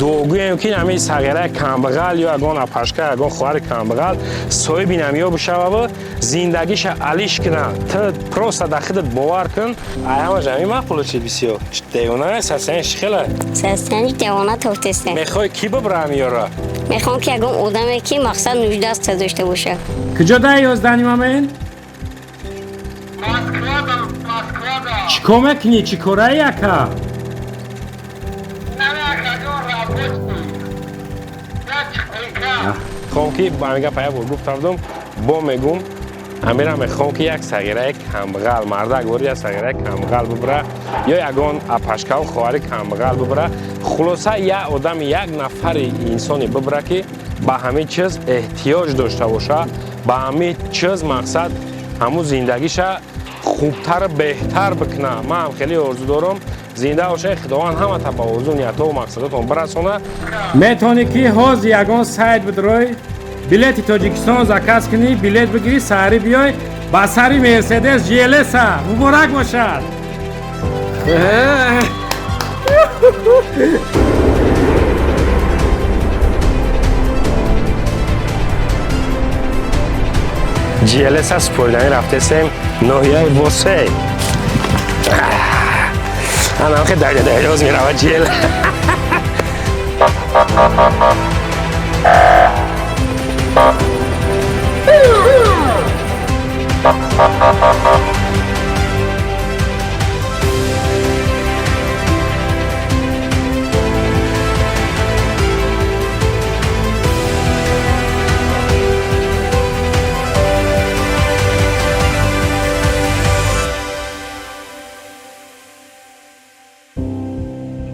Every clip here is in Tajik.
Дуогӯем, ки ҳамин сағираи камбағал ё ягон апашка, ягон хоҳари камбағал соҳиби намиё бишававу зиндагиша алиш кина. Ту просто дар худат бовар кун. Ай ҳамаш ҳамин маъқулу чи бисёр девона сасани шихела. Састани девона тофтеста. Мехоҳӣ, ки бибра ҳамиёра? Мехоҳам, ки ягон одаме, ки мақсад нуждаста дошта боша. Куҷо дар 11 момент? Москвада, Москвада. Чӣ кор мекунӣ, чӣ кораи, ака? Не, акаҷон, рабочий. Я чиқика. Мехоҳам, ки ба ҳамин гапа як бор гуфта будам, бо мегум. Ҳамира мехоҳам, ки як сағираи камбағал, мардак вори як сағираи камбағал бибра ё ягон апашкаву хоҳари камбағал бибра. Хулоса, як одами, як нафари инсоне бибра, ки ба ҳамин чиз эҳтиёҷ дошта боша, ба ҳамин чиз, мақсад, ҳамун зиндагиша хубтару беҳтар бикуна. Ман ҳам хеле орзу дорам. Зинда бошед, Худованд ҳамата ба орзу, ниятҳову мақсадотон бирасона. Метавонӣ, ки ҳозир ягон сайт бидрой, билети Тоҷикистон заказ кунӣ, билет бигирӣ, саҳарӣ биёй ба сари Мерседес ЖЛСа. Муборак бошад! ЖЛСа супориданӣ рафтесем ноҳияи Восе. Анам хе дайда дайроз мерава ЖЛ.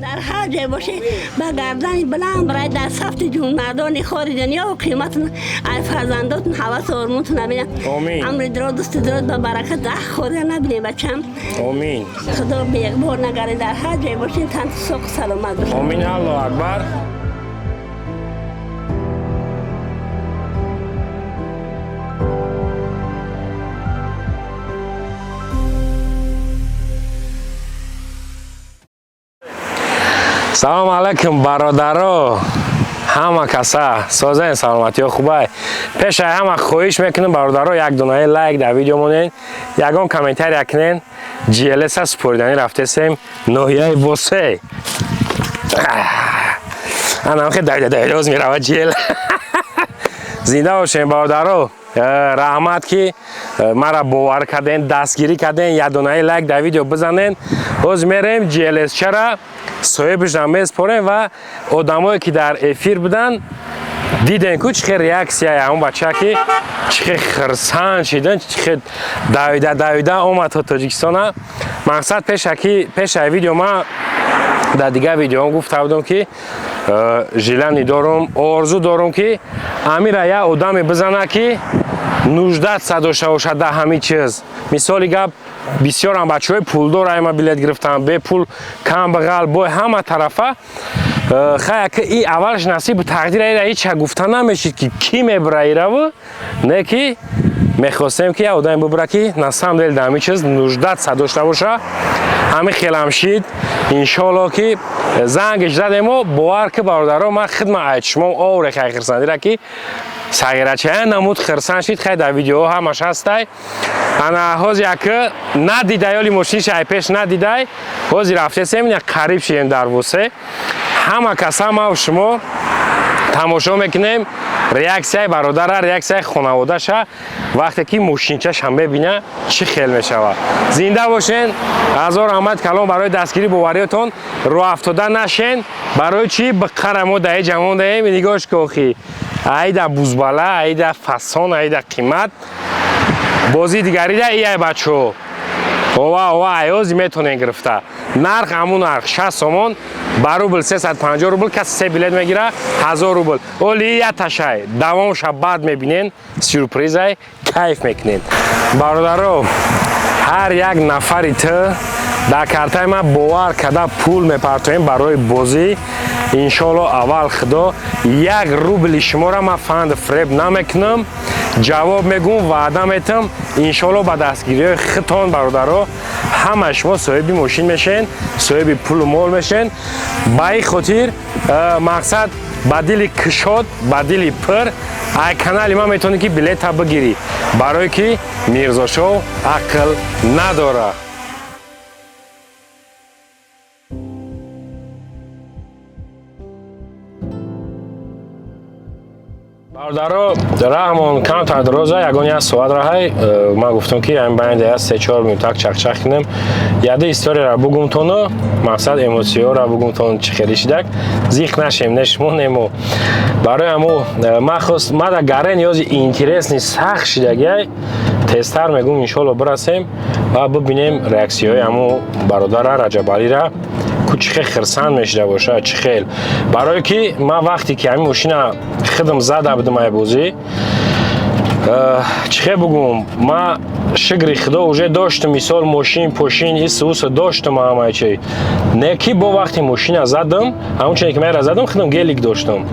Дар ҳар ҷой бошӣ, ба гардани баланд барай, дар сафти ҷунмардони хори дунё қиматун, ай фарзандотун ҳавасу ормонтун набинам. Омин. Амри дроз, дусти дроз, ба баракат даҳ хория набинем, бачам. Омин. Худо беғбор нагаре, дар ҳар ҷой бошин, тан соқу саломат бошед. Омин, Аллоҳу акбар. Салому алайкум, бародаро, ҳама каса созен, саломатиҳо хубай. Пешаи ҳама хоҳиш мекунем, бародаро, як донаи лайк дар видео монен, ягон комментария кунен. ЖЛСа супориданӣ рафтесем ноҳияи Восе. Анам хе дайда дайроз мерава ЖЛ. Зинда бошем, бародаро. Раҳмат, ки мара бовар карден, дастгирӣ карден. Як донаи лайк дар видео бизанен. Ҳозир мерем ЖЛС чара соҳибашам меспорем ва одамое, ки дар эфир буданд, диден ку чӣ хел реаксияи ҳамон бача, ки чӣ хел хирсанд шидан, чӣ хел давида давида омад то Тоҷикистона. Мақсад, пешаки пешаи видео ман дар дигар видеоам гуфта будам, ки желание дорум, орзу дорум, ки амира як одаме бизана, ки нуждатса дошта бошад дар ҳамин чиз. Мисоли гап, бисёрам бачаҳои пулдор айма билет гирифтан, бепул, камбағал, бой, ҳама тарафа. Хая ки и аввалш насибу тақдир, ира ҳеч гуфта намешид, ки кӣ мебура ираву не, ки мехостем, ки як одаме бубура, ки на самом деле дар ҳамин чиз нуждатса дошта боша. Ҳамин хелам шид, иншоалло, ки зангиш задемо. Бовар ки, бародаро, ман хидма ай чишмом овре хай хирсандира, ки сағирачая намуд хирсанд шид. Хай, дар видеоҳо ҳамаш ҳастай. Ана ҳозир яки надидай, оли мошиниша ай пеш надидай. Ҳозир рафтесем, ина қариб шидем дар Восе. Ҳама каса маву шумо тамошо мекунем реаксияи бародара, реаксияи хонаводаша, вақте ки мошинчаша мебина, чӣ хел мешавад. Зинда бошен, ҳазор раҳмат калом барои дастгирӣ, бовариётон. Роҳафтода нашен. Барои чӣ биқара мо даи ҷамон даем? Нигоҳш кохи, айда бузбала, айда фасон, айда қимат. Бозии дигарида ияй, бачаҳо, ова ова аёзи метонен гирифта. Нарх ҳамун нарх, 60 сомон, ба рубл 350 рубл. Каси се билет мегира, 1000 рубл. Оли яташай давомша баъд мебинен, сюрпризай, кайф мекунен. Бародаро, ҳар як нафари ту дар картаи ман бовар карда пул мепартоем барои бозӣ. Иншоалло, аввал Худо, як рубли шуморо ман фанду фреб намекунам. Ҷавоб мегӯм, ваъда метам, иншоалло ба дастгириҳои худтон, бародаро, ҳама шумо соҳиби мошин мешен, соҳиби пулу мол мешен. Ба ин хотир мақсад ба дили кушод, ба дили пур ай канали ман метавонӣ ки билета бигирӣ, барое ки Мирзошоҳ ақл надора. Бародаро, раҳмон камтар дароза, ягон як соат раҳай. Ман гуфтам ки ҳамин байни як 3-4 минутак чахчах кунем, яде историяра бугумтону мақсад эмосияҳоро бугумтон, чӣ хеле шидак, зиқ нашем, не шумо, не мо. Барои ҳамо ман хост мада гаре ниёзи интересный сахт шидагиай, тезтар мегум, иншоалло бирасем ва бибинем реаксияҳои ҳамо бародара Раҷабалира, ку чӣ хел хирсанд мешида боша, чӣ хел. Барое ки ман вақте ки ҳамин мошина худам зада будам ай бозӣ, чӣ хел бугум, ман шукри худо уже доштам, мисол, мошин пошин ис уса доштам, ҳамаи чи. Не ки бо вақти мошина задам, ҳамончине ки манра задам, худам гелик доштам.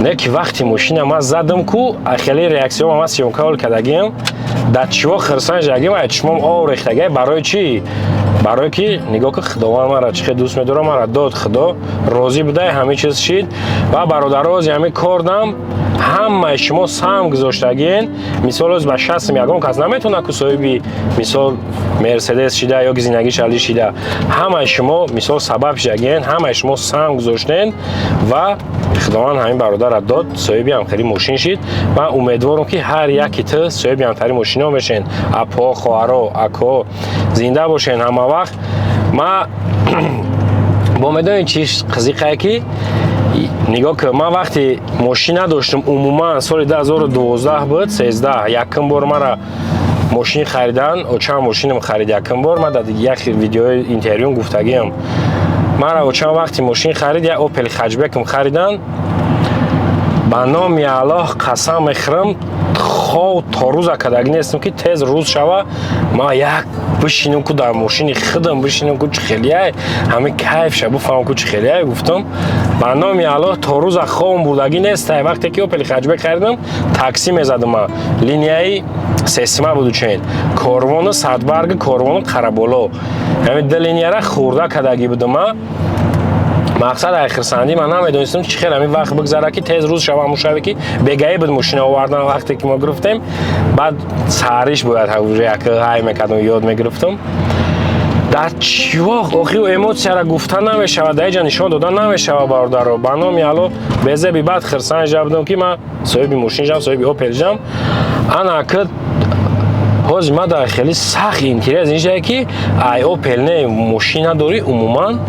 Не ки вақти мошина ман задам, ку хеле реаксияҳо ман съёмкаол кардагиам, дар чиво хирсанд шудагиам, ай чишмом об рехтагиам. Барои чӣ? Барое ки нигоҳ ки Худованд мара чӣ хел дӯст медорад, мара дод, Худо розӣ будай, ҳамин чиз шид. Ва бародаро, ози ҳамин кордам ҳамаи шумо саҳм гузоштагиен. Мисол, оз ба шастм ягон кас наметавонад ку соҳиби, мисол, Мерседес шида ё ки зиндагиш али шида. Ҳамаи шумо, мисол, сабаб шидагиен, ҳамаи шумо саҳм гузоштен ва Худованд ҳамин бародарра дод, соҳиби ҳамхели мошин шид. Ман умедворам, ки ҳар яки ту соҳиби ҳамтари мошино мешен. Апо, хоҳаро, ако, зинда бошен ҳама вақт. Ман бо медонед чӣ қизиқае, ки нигоҳ кун, ман вақте мошин надоштам умуман, соли 2012 буд, 13, якум бор мара мошин харидан, очам мошинам харид якум бор. Ман дар як видеои интервюм гуфтагиам, мара очам вақти мошин харид, як Опел Хэтчбекам харидан. Ба номи Аллоҳ қасам мехӯрам, хов то рӯза кардагӣ нестам, ки тез рӯз шава, ман як бишинам ку дар мошини худам бишинам, ку чӣ хелияй, ҳамин кайфша бифаҳмам, ку чӣ хелияй. Гуфтам, ба номи Аллоҳ, то рӯза ховам бурдагӣ нестай. Вақте ки Опели Хэтчбек харидам, таксӣ мезадам ман, линияи сесима буду, чен Корвону Садбарги, Корвону Қараболо, ҳамин ду линияра хӯрда кардагӣ будам ман. Мақсад, ай хирсандӣ ман намедонистам чӣ хел ҳамин вақт бигзара, ки тез рӯз шава. Ҳамун шаве ки бегаӣ буд мошина овардан, вақте ки мо гирифтем, баъд саҳариш бояд уже як ҳай мекардам, ёд мегирифтам. Дар чӣ вақт охи эмоцияра гуфта намешавад, дар иҷа нишон дода намешавад. Бародаро, ба номи Алло, безеби баъд хирсанд жа будам, ки ман соҳиби мошин жам, соҳиби Опел жам. Ана ки ҳозир ман дар хеле сахт интерес иншае, ки ай Опел не, мошин надорӣ умуман,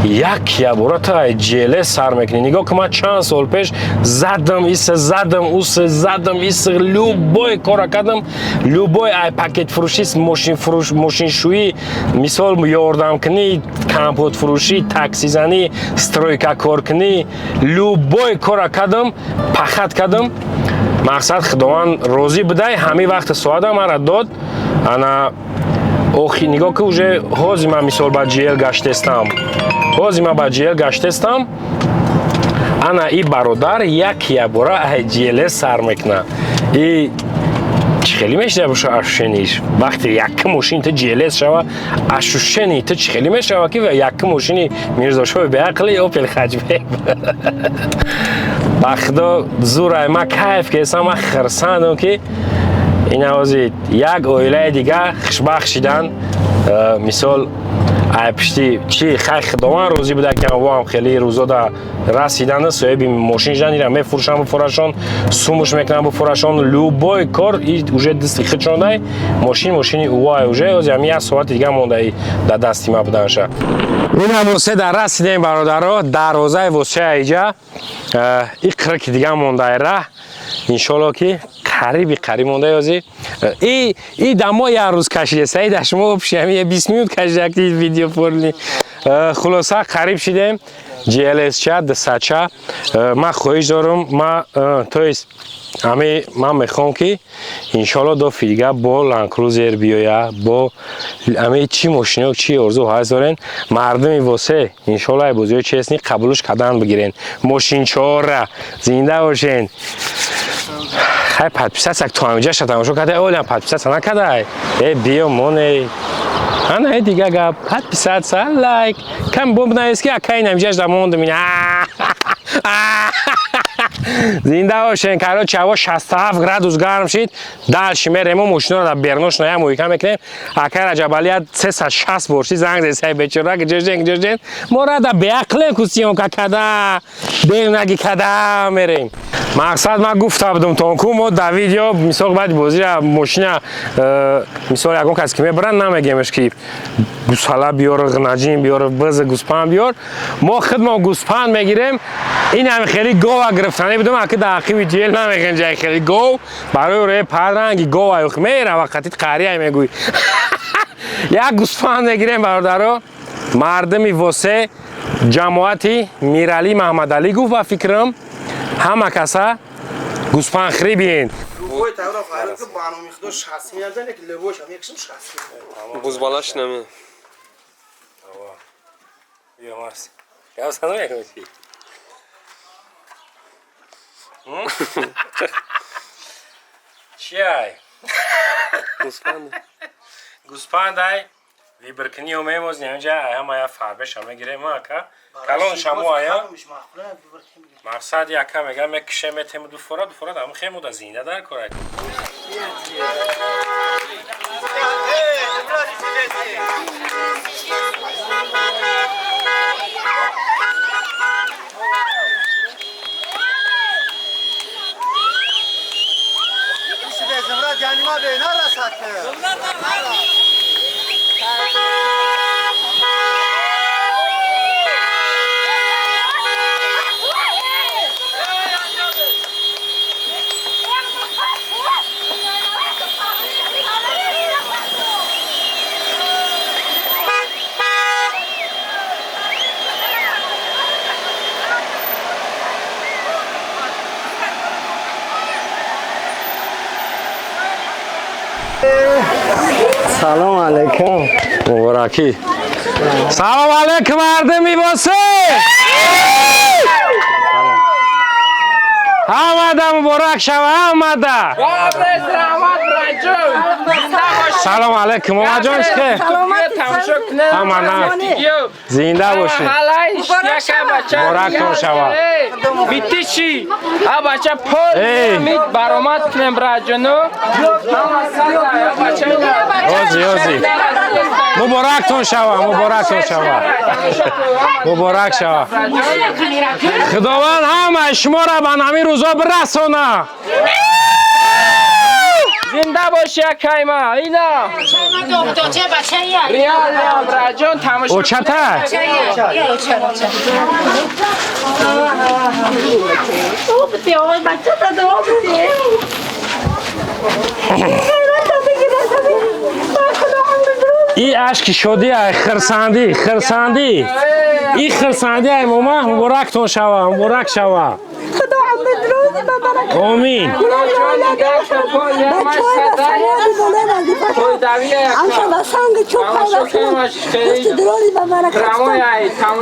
як ябора ту ай GLS сар мекунӣ. Нигоҳ ки ман чанд сол пеш задам, иса задам, уса задам, иса любой кора кардам, любой, ай пакетфурӯшӣ, мошинфурӯш, мошиншӯӣ, мисол, ёрдамкунӣ, компотфурӯшӣ, таксизанӣ, стройка коркунӣ, любой кора кардам, пахат кардам. Мақсад, Худованд розӣ будай, ҳамин вақти соата мара дод. Ана охи нигоҳ ки уже ҳозир ман, мисол, ба GL гаштестам, ҳозир ман ба GL гаштестам. Ана и бародар як ябора ай GLS сар мекуна. И чӣ хеле мешава боша ощущениеш, вақте якум мошини ту GLS шава, ощущении ту чӣ хеле мешава, ки якум мошини Мирзошоҳи беақли Опел Хэтчбек? Ба худо, зурай, ман кайф кесам, ман хирсандам, ки ин ҳози як оилаи дига хушбахт шидан. Мисол, ай пишти чи хай Худованд розӣ буда, ки ҳам хеле рӯзода расидан, соҳиби мошин шидан. Ира мефурӯшам, буфурашон, сумуш мекунам, буфурашон, любой кор и уже дасти худшондай мошин, мошини увай уже ҳози ҳами як соати дига мондаи дар дасти ма буданша. Ина восе дар расидем, бародаро, дарвозаи восеа иҷа и қирки дига мондаи раҳ, иншолло ки қариби қариб монда ёзи. И дамо як рӯз кашидеса, и да шумо вообще ҳами 20 минут кашида видео форли. Хулоса, қариб шидем GLS ча дсача. Ман хоҳиш дорам, ма, то есть ҳами ман мехоҳам, ки иншолло дофи дига бо Land Cruiser биёя, бо ҳами чӣ мошино, чӣ орзу ҳаст дорен, мардуми восе, иншолло ай бозиҳои честный қабулш кардан бигирен мошинчора. Зинда бошен. Хай, подписаться то ҳамиҷаша тамошо карда, олям подписаться накардай. Э, биё, моне. Ана, дига гап, подписаться, лайк. Кам бомб навис, ки акай намиҷаш да мондум ина. Зинда бошен. Короче, ҳаво 67 градус гарм шид. Дальше меремо, мошиноро дар бернош ная муҳикам мекунем. Акай Раҷабалия 360 бор шид занг зесай, бечора, гиҷожден, гиҷожден. Мо рада беақлем, ку съёмка када бенаги када мерем. Мақсад, ман гуфта будум тон, ку мо дар видео, мисол, баъди бозира мошина, мисол, ягон кас ки мебаранд, намегемеш, ки гусала биёр, ғнаҷин биёр, быз, гӯспанд биёр. Мо худмо гӯспанд мегирем. Ин ҳами хеле гова гирифтане будум, аки дар ақиби ҷел намегем ҷай хеле гов барои рӯи парранги гов аюх мерава, қатит қария мегӯй. Як гӯспанд мегирем, бародаро. Мардуми Восе, ҷамоати Миралӣ Маҳмадалӣ гуфт, ба фикрам, ҳама каса гӯспандхӯрӣ биен. Любой тавра фарқ ки ба номи Худо 60 мезане, ки любой шам якшим 60. Бузбалаш наме. Биёмас. Гап санам якам чи? Чи ай? Гӯспанд. Гӯспандай выбор кунӣ омемоз ҳамҷа, ҳама я фарбеша мегирем, ака. Калон шамо ая. Мақсад яка мега, мекише, метему ду фора, ду фора дам хемуда зинда дар кора. Салом алейкум. Муборакӣ. Салом алейкум, мардуми Восе! Ҳамада муборак шава, ҳамада. Салом алейкум, момаҷон, чӣ? Ҳама на. Зинда бошед. Муборактон шава. Битиши а бача пол Эй. мит баромад кунем, браҷону. Ози, ози. Муборактон шава, муборактон шава. Муборак шава. Худованд ҳамаи шуморо ба ҳамин рӯзо бирасона. Зинда боши, акайма, ина реал браҷон, тамошо. Очата? И ашки шодӣ ай, хирсандӣ, хирсандӣ. И хирсандӣ ай, мома, муборактон шава, муборак шава. Худо амрӯзи ба баракат. Омин. Бачаҳои ба саводи болои вазифа амша ба санги чӯб пайваст кунам, дасти дурози ба баракат.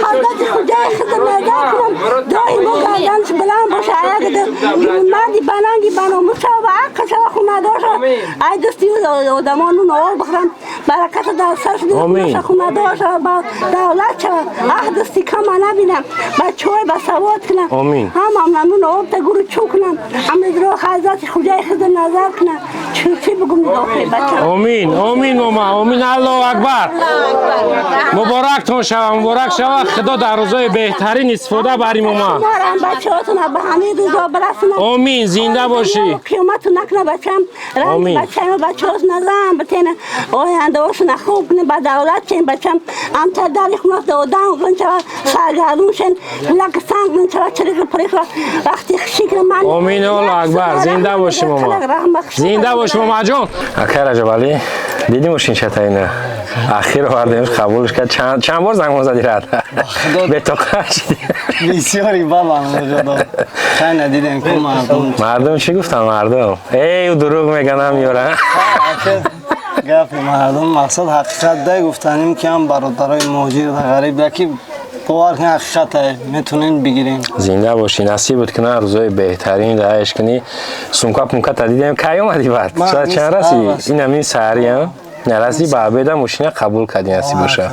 Ҳазрати Хуҷаи Хизр назар кунам, доимо гарданаш баланд боша, аягда марди баланди баномус шава, ба ақл шава, хунадор шава, ай дасти одамон нун об бихӯрам, бараката дар сарш Омин. хунадор шава, ба давлат шава, аҳ дасти кама набинам, бачаҳои ба савод кунам. Омин. Ҳамам нун об та гуру чӯ кунам, амрро ҳазрати Хуҷаи Хизр назар кунам. Чӣ бигум, нигоҳ бача. Омин, омин, мома, омин, Аллоҳу акбар. Муборактон шава, муборак шава. Худо дар рӯзои беҳтарин истифода бари, мома. Шуморам бачаҳотона ба ҳамин рӯзо бирасонам. Омин, зинда бошӣ. Қиёмату накуна, бачам. Омин. Ранги бачамо, бачаҳотона зан битена, ояндаҳошона хуб куна, ба давлат чен, бачам. Амтар дари хунас одам гунчава, саргардун шен, лак санг гунчава, чириқи пирихра вақти хиши кунам ман. Омин, Аллоҳу акбар. Зинда бошӣ, мома. Зинда бошӣ, момаҷон. Акай Раҷабалӣ, дидӣ мошинчата ина? Ахир овардемш, қабулш кард. Чанд бор занг зади рад? Бетоқат шидӣ. Бисёри балам худо. Хай, надидем ку мардум. Мардум чӣ гуфтанд, мардум? Эй, ӯ дурӯғ меганам ёра. Гапи мардум, мақсад ҳақиқат дай гуфтаним, ки ҳам бародарои муҳоҷир ва ғариб яки Бовар кунед, ҳақиқате, метонен бигирен. Зинда бошӣ, насибат кунад, рӯзои беҳтарин даеш кунӣ. Сумка пумка та дидем, кай омадӣ баъд? Ман Чанд ҳамин чанд расӣ? саҳар расидам. Ин ҳамин саҳари, а? Нарасӣ, ба обеда мошина қабул кардӣ, насиб боша.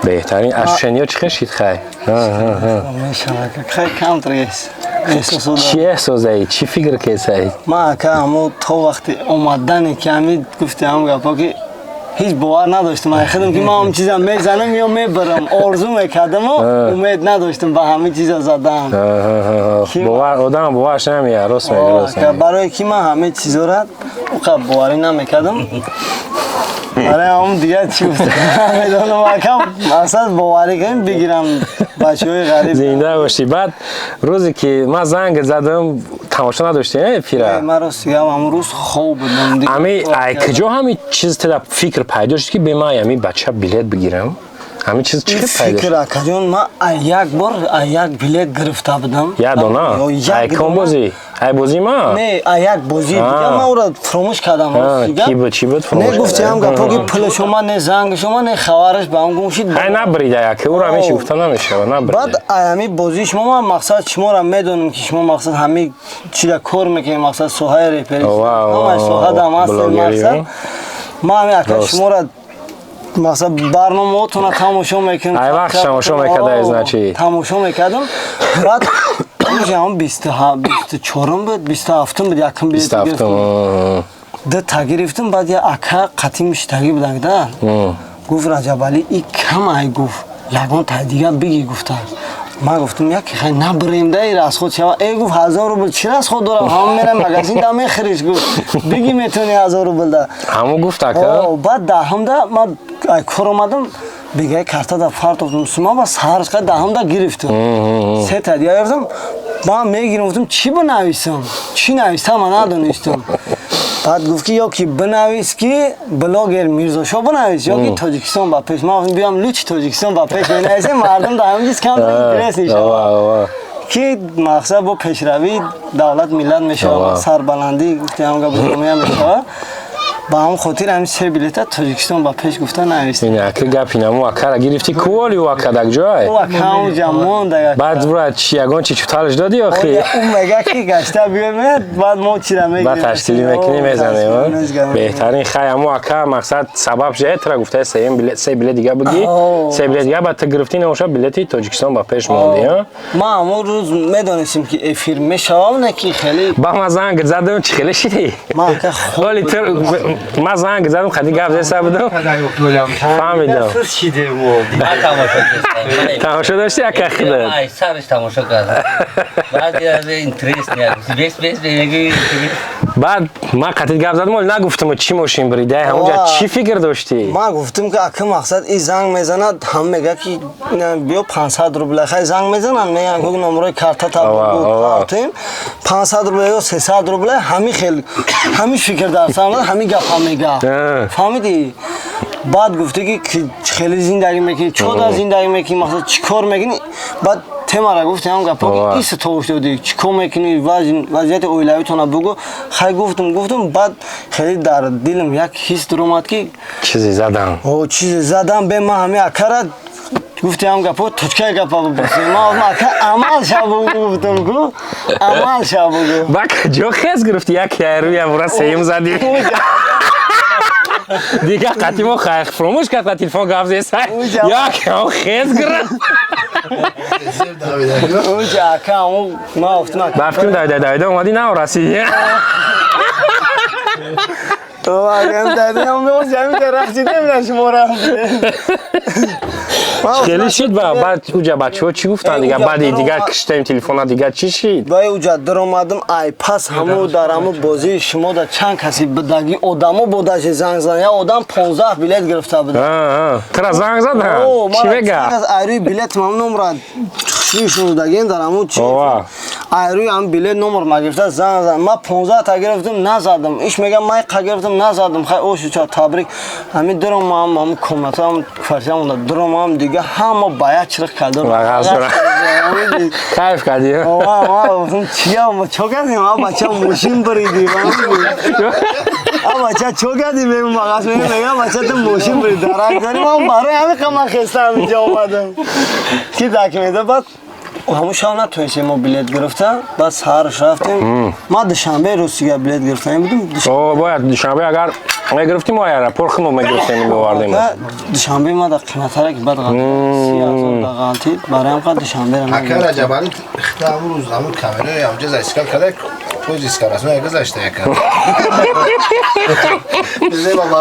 Беҳтарин. Ощущение чӣ хел шид, хай? Мешавад, хай, камтар эҳсосот. Чӣ эҳсос даӣ? Чӣ фикр кесаӣ? Ман, ака, ҳамо то вақти омадане ки ҳамин гуфти, ҳам гапо ки ҳеҷ бовар надоштам. Ман худам ки ман ҳам чиза мезанам ё мебарам, орзу мекардаму умед надоштам ба ҳамин чиза задан. Бовар одам боварш намеяд, рост мегӯ, рост Ака, мегӯ. Барое ки ман ҳамин чизора уқа боварӣ намекардам. Барои ҳамон дигар чӣ гуфтам намедонам, ака, мақсад боварӣ кунем, бигирам бачаҳои ғариб. Зинда бошӣ. Баъд рӯзе ки ман занг задам, тамошо надоштӣ, эфира? Ман рост гап, ҳамон рӯз хоб будам. Ами ай куҷо ҳамин чиз тада фикр пайдо шуд, ки бе ман ами бача билет бигирам? Ҳамин чиз чӣ хел пайдо Фикр, шуд? Акаҷон, ман ай як бор ай як билет гирифта будам. Як дона? Ё, як Ай кон дона. бозӣ? Ай бозӣ ма? Не, ай як бозии дига, ман ӯро фуромӯш кардам. Рост Ки буд, чӣ буд, не фуромӯш гуфти кардӣ? ҳам гапо ки пулаш омад, не зангаш омад, не хабараш ба ҳам гум шуд. Ай набрида, як ӯро ҳамин гуфта намешава, Баъд набрида. ай ҳамин бозии шумо, ман мақсад шуморо медонам, ки шумо мақсад ҳамин чида кор мекунед, мақсад соҳаи репери, ҳамаи соҳа дам ҳастед. Блогерӣ, Мақсад ман ҳамин, ака, шуморо мақсад барномаотонро тамошо мекунам. Ай вақт тамошо мекардаи, значит. Тамошо мекардам. Баъд рӯзи ҳамон 24-ум буд, 27-ум буд, якум билет 27-ум. гирифтам. Ду та гирифтам. Баъд я ака қатим миштагӣ буданд да, гуфт: «Раҷабалӣ, и камай», гуфт, «ягон та дига биги», гуфта. Ман гуфтам: «Яке хай набирем да, и расход шава». Э, гуфт, 1000 рубл чӣ расход дорам, ҳама мерам магазин да мехӯриш, гуфт, биги, метавони 1000 рубл да. Ҳамун гуфт, ака? О, баъд 10-умда ман ай кор омадам, бегаи карта да фартофтам сума ба саҳарш қа 10-умда гирифтам. Се та дига гирифтам. Ман мегирам, гуфтам, чӣ бинависам, чӣ нависам, ман надонистам. Баъд гуфт ки ё ки бинавис ки блогер Мирзошо бинавис, ё ки Тоҷикистон ба пеш. Ман гуфтам, биём, лучше Тоҷикистон ба пеш менависем, мардум дар ҳамин чиз камтар интерес мешавад, ки мақсад бо пешравии давлат, миллат мешавад, сарбаландӣ, гуфти ҳам гап, ҷомеа мешавад. Ба ҳамон хотир ҳамин се билета Тоҷикистон ба пеш гуфта навистем. Ин ака гапи наму акара гирифтӣ, куволи ӯ ака дак ҷой? Ӯ ака ҳамунҷа монда. Баъд бура чи, ягон чи чуталаш додӣ охи? Ӯ мега ки гашта биёмед, баъд мо чира мегирем. Баъд таштилӣ мекунӣ, мезанем. Беҳтарин. Хай, ҳаму ака мақсад сабаб шуда, тра гуфта, сеюм билет, се билет дига буги, се билет дига баъд ту гирифтӣ, намоша билети Тоҷикистон ба пеш мондӣ, а? Ман ҳамон рӯз медонистем, ки эфир мешавам, не ки хеле. Ба ман занг задам, чӣ хеле шидӣ? Ман, ака, Оли ту ман занг задам, хади гап зеса будам, фаҳмидам. Тамошо дошти, ака, худат? Ай, сарش тамошо кардам. Баъди аз интерес бес бес мегӯи. Баъд ман қатид гап задам, оли нагуфтам, чӣ мошин биридай, ҳамонҷа чӣ фикр доштӣ? Ман гуфтам ки ака, мақсад и занг мезанад, ҳам мега ки биё, 500 рубля. Хай, занг мезананд, мегӯянд ки номерои карта табтем, 500 рубля ё 300 рубля. Ҳами хел ҳами фикр дар сарам, ҳами гапа мега, фаҳмидӣ? Баъд гуфте ки хеле зиндагӣ мекунӣ, чода зиндагӣ мекунӣ, мақсад чӣ кор мекунӣ? Баъд темара гуфти, ҳам гапо ки иса товуш додӣ, чӣ кор мекунӣ, вазъияти оилавитона бугӯ. Хай, гуфтам, гуфтам, баъд хеле дар дилам як ҳис дуромад ки чизе задам. О, чизе задам. Бе ман ҳами акара гуфти, ҳам гапо точкаи гапа бупурсем. Ман ака, амал ша бугӯ, гуфтам ку, амал ша бугӯ. Ба куҷо хез гирифти, як рӯя бура сеюм задӣ? Дига қатӣ мо хайр фуромӯш кард, телефон гап зеса, як хез гирифт. Уҷа, ака, ман гуфтам. Ба фикрам, давида давида омадӣ, на расидӣ. Агам дадиам ҷамида шумора. Хеле шид. Ба баъд уҷа бачаҳо чӣ гуфтанд дига? Баъди дига киштаем телефона, дига чӣ шид? Баъд уҷа даромадам, ай пас ҳаму дар ҳаму бозии шумо да чанд каси бидагӣ одамо бодаши занг зан. Я одам 15 билет гирифта буда. Тра занг зада, чӣ мега? Айрӯи билет мам номра шунудагем дар ҳаму чи, айрӯи ҳам билет номер ма гирифта занг зад. Ма 15 та гирифтам, назадам. Иш мега, май қа гирифтам, назадам. Хай, ошу ча, табрик. Ҳами даромам, ҳаму комнатаам, квартирамонда даромам, дига ҳама ба як чирқ кардам. Кайф кардӣ? Чия, чо кардем, бача, мошин бириди. А бача чо кардӣ, мемон мағаз мегам, бача ту мошин бури, дарак дорӣ. Ман барои ҳамин қама хестам, инҷа омадам ки документа. Баъд ҳамун шаб натонистем мо билет гирифта, баъд саҳарш рафтем. Ман душанбе рӯз дига билет гирифта будем. О, бояд душанбе агар мегирифтим, мо аэропорт хумо мегирифтем, меовардем. Душанбе ма да қиматтара ки баъд 30 000 да ғалтид, барои ҳам қад душанберо. Ака Раҷабали, хита ҳамун рӯз ҳамун камераи ҳамҷа зайскал карда, поезд искарасмо яка зашта яка.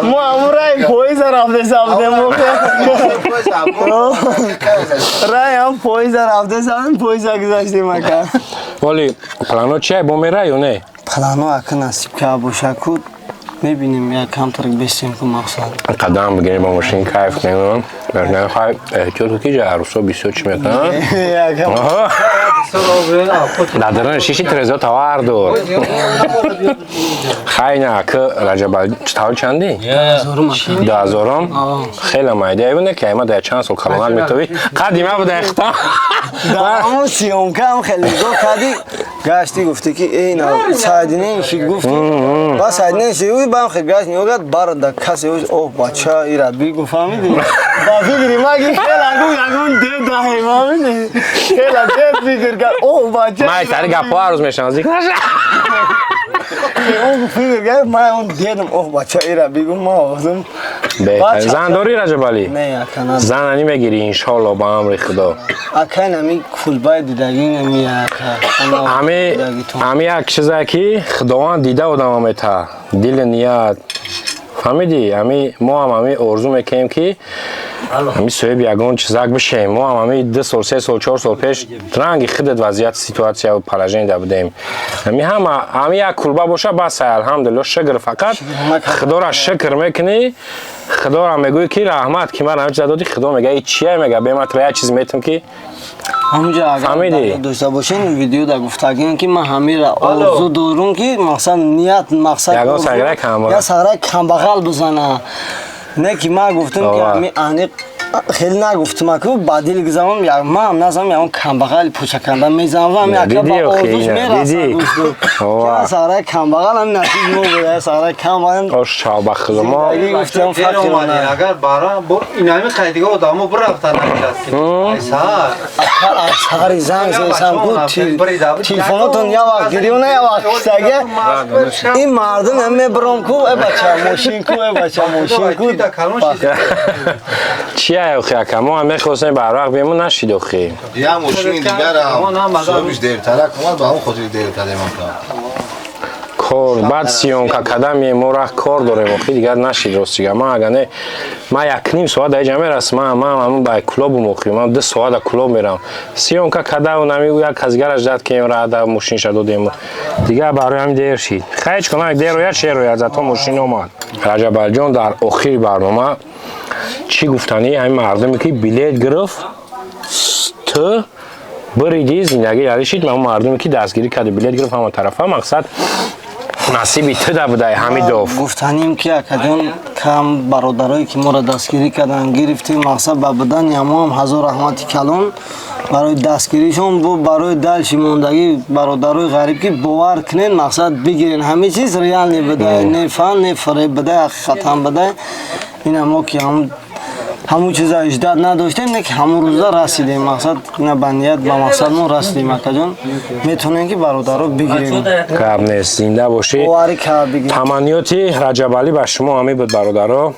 Мо ҳамун раи поеза рафтеса будем. Рай ҳам поеза рафтеса, поеза гузаштем, ака. Вале плано чия, бо мера ё не? Плано, ака, насиб ка боша ку, мебинем, як камтар бестем ку, мақсад. Қадам бигирем, бо мошин кайф кунем. Хай, эҳтиёт ки ҷа арӯсо бисёр чӣ мекунанд. Дар даруни шиши трезо товар дор. Хай, на, ки Раҷабали, тавр чанди? 2000-ум. Хеле майда эвне ки айма дар чанд сол калонак метавӣ. Қадима буда ихта. Дар ҳамон съёмка ҳам хеле нигоҳ кардӣ, гаштӣ, гуфтӣ ки эй на сайдинен ши, гуфтӣ ба сайдинен ши, ӯ бам хел гашт, нигоҳ кард бар да касе, оҳ, бача, ира бигу, фаҳмидӣ? Ба фикри ма ки хела гу ягон дед даҳе, фаҳмидӣ? Хела дед фикр кард, оҳ, бача. Май тари гапҳо ҳар рӯз мешавам, зикр наша. Он фикр кард, ман он дедам, оҳ, бача, ира бигу, ма овозам. Беҳтар. Зан дорӣ, Раҷабалӣ? Не, ака, надорам. Зан ани мегирӣ, иншоалло, ба амри Худо. Ака, нами кулбаи дидагӣ нами, ака. Ами як чизе ки Худованд дида одама мета, дили ният, фаҳмидӣ? Ами мо ҳам ами орзу мекунем ки ами соҳиби ягон чизак бишем. Мо ҳам ами 2 сол, 3 сол, 4 сол пеш ранги худат вазъият, ситуация, положение да будем. Ами ҳама ами як кулба боша, бас, алҳамдулилло, шукр. Фақат Худоро шукр мекунӣ, Худоро мегӯӣ ки раҳмат ки ман ҳамин чиза додӣ. Худо мега, и чия, мега, бематра як чиз метам ки Ҳамунҷа агар Фаҳмидӣ? дар дошта бошем, видео да гуфтагем ки ман ҳамира орзу дорум ки мақсад, ният, мақсад Ягон орзу- саграи камбағал. Я саграи камбағал бизана. Не ки ман гуфтам ки Ова. ҳами аниқ хеле нагуфтам, аку ба дил гизамам, як ман назам, ягон камбағали пӯчаканда мезанам ва ҳами Не, ака ба дидӣ, охи, орзуш ина, мерасад. дидӣ? Гуфту Ова. ки саграи камбағал ҳами насиб мо буда, я саграи камбағал. Ош чав ба Худо мо. Зиндагӣ, гуфтам, Дер омадин, фақирона. Агар бара бо инами қайдига одамо бирафтан намешасти. Айса. Сари занг зесам ку, телефонотон я вақт гирёна, я вақт кистага. Ин мардум ҳам мебаром ку, э бача, мошин ку, э бача, мошин ку. Чия, охи, ака, мо ҳам мехостем барвақт биёмон, нашид, охи. Я мошини дигарам соҳибиш дертарак омад, ба ҳамон хотири дер кардем, ака. Кор, баъд съёмка кардам, мо ра кор дорем, охи, дигар нашид, ростига. Ман ага не, ман 1,5 соат дар иҷа мерасам, ман ҳамун ба клубум, охи, ман 2 соат дар клуб мерам, съёмка кардау нами як казигараш дад ки рада мошинша додем, дигар барои ҳамин дер шид. Хайч кунак, дер ояд, шер ояд, зато мошин омад. Раҷабалиҷон, дар охири барнома чӣ гуфтанӣ ҳамин мардуме ки билет гирифт, ту бириди, зиндагӣ ялишид, ман мардуме ки дастгирӣ карди, билет гирифт, ҳама тарафа, мақсад, насиби ту да будай ҳамидов? Гуфтаним ки, акаҷон, кам бародарое ки моро дастгирӣ карданд, гирифтем, мақсад, ба будани ҳамоам ҳазор раҳмати калон барои дастгиришон, бо барои дальше мондагӣ бародарои ғариб ки бовар кунен, мақсад, бигирен, ҳамин чиз реальный будай, не фан, не фиреб будай, ҳақиқатан будай. Ина мо ки ҳамун чиза ждать надоштем, не ки ҳамун рӯза расидем, мақсад, ина ба ният, ба мақсадмон расидем, акаҷон. Метавонем ки бародаро бигирем. Гап нест, зинда бошӣ. Боварӣ кард, бигирем. Таманниёти Раҷабалӣ ба шумо ҳамин буд, бародаро.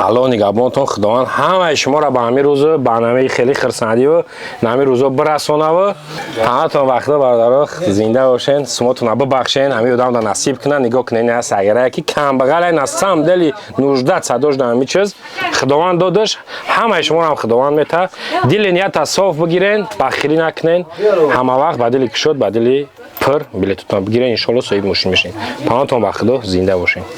Аллоҳ нигаҳбонтон, Худованд ҳамаи шуморо ба ҳамин рӯзу, ба ҳамин хеле хирсандиву ҳамин рӯзо бирасонаву ҳаматон вақто, бародаро, зинда бошен, сумотона бибахшен, ҳамин одамда насиб кунад. Нигоҳ кунед, ина сагирае ки камбағале, на самом деле нуждаться дошт дар ҳамин чиз, Худованд додаш, ҳамаи шуморо Худованд мета. Дили нията соф бигирен, бахилӣ накунен, ҳама вақт ба дили кушод, ба дили пур билетотон бигирен, иншоалло соҳиби мошин мешин. Паноҳтон ба Худо, зинда бошен.